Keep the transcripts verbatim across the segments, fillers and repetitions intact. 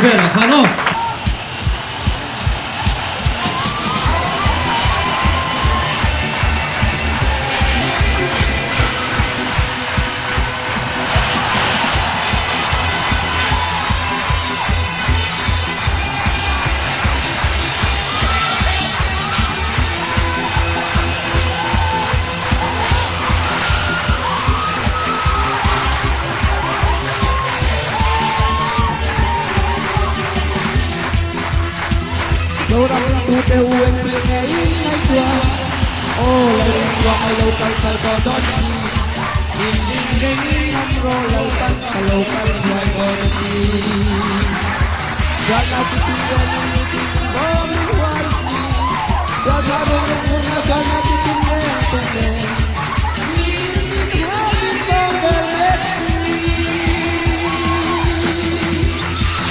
Pehla kano. Sohrang pwuhk ehu en pil ngehi ngehi duwe. Oh, lel isuwa local kalkodohng si. Nin nin nin nin amro lel kan kalokal duwe kodohng si. Sala titin nin nin nin nin bong duwe si. Duwe duwe duwe duwe sala titin nin nin nin.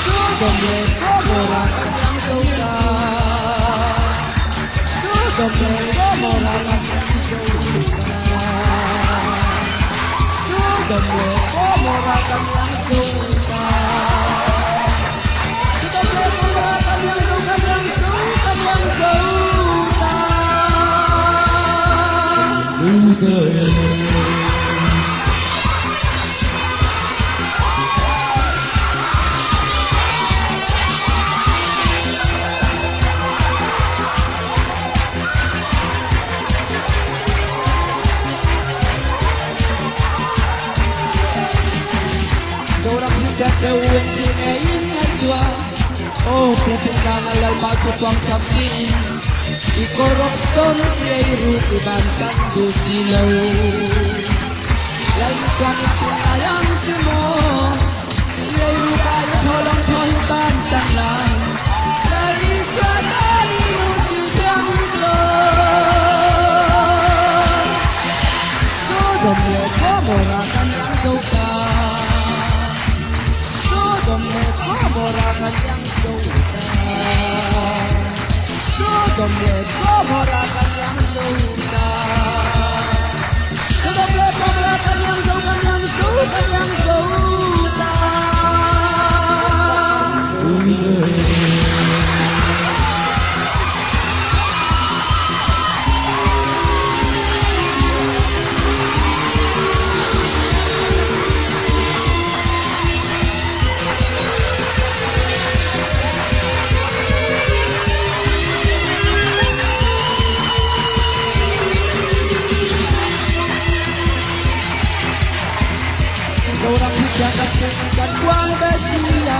Sodom lel Komora kan iang souda. Sodom lel Komora kan iang souda. Sodom lel Komora kan iang souda. Sodom lel Komora kan iang sou, kan iang sou, kan iang souda. Sohrang sister ehu en pil ngehi ngehi duwe. Oh, pwupwin kan lel microphone kapsin. I corruption, iei ruh I pahn sang duwe silo. Lel isuwa ni pil ngehi iang simo. Iei ruh I pahn tolong tohi pahn sang la. Lel isuwa ni ruh I pahn sang la. Sodom lel Komora kan iang souda. Sodom lel Komora kan iang souda. Sodom lel Komora kan iang souda. Sodom lel Komora kan iang sou, kan iang sou, kan iang souda. Sohrang sister kan, kan kwang besia.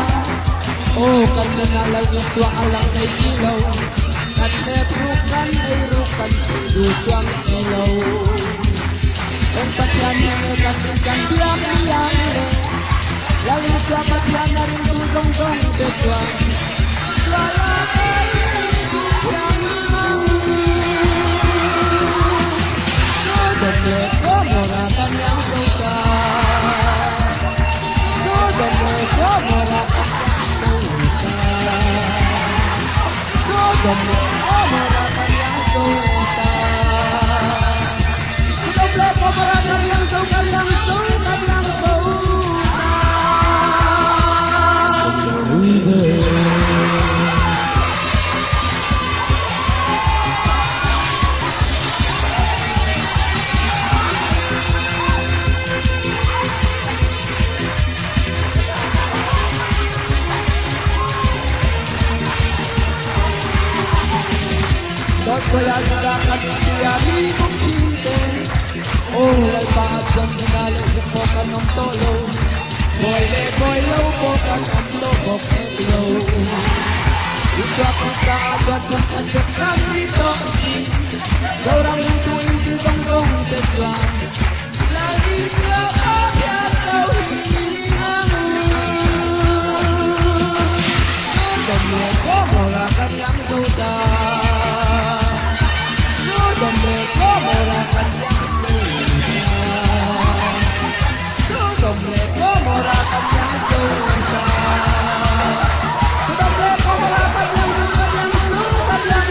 Oh, kan mena lel isuwa alang sei silo. Kan lel pwuhk kan, ei ruh kan sou duwe sang silo. En pahn iang kan, kan iang iang. Lel isuwa kan iang duwe song song de duwe. Isuwa lel kan iang. Sodom lel Komora kan iang souda. Sodom lel Komora kan iang souda. Sodom lel Komora kan iang souda. Sodom lel Komora kan iang sou, kan iang sou, kan iang souda. Soia solahr kan iang mihmi kin tinte. Oh, lel pahn solahr kan iang mihmi kin tinte. Pwoile pwoile pwokan amdo pwokelo. Isuwa pasta aton pwukan de kan ni toksi. Sohrang utu inti song song de duwe. Lel isuwa pahn iang sou ini angu. Sodom lel Komora kan iang souda. Sodom lel Komora kan iang souda. Sodom lel Komora kan iang souda. Sodom lel Komora kan iang sou, kan iang sou, kan iang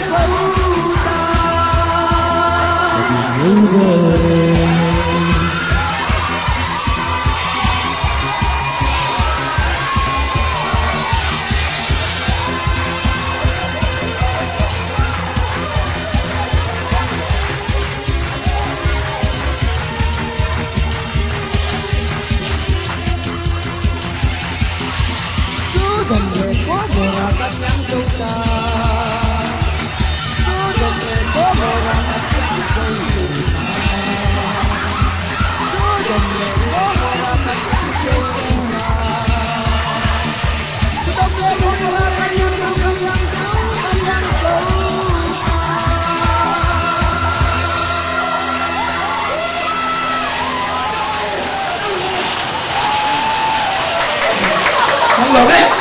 Ahlo me,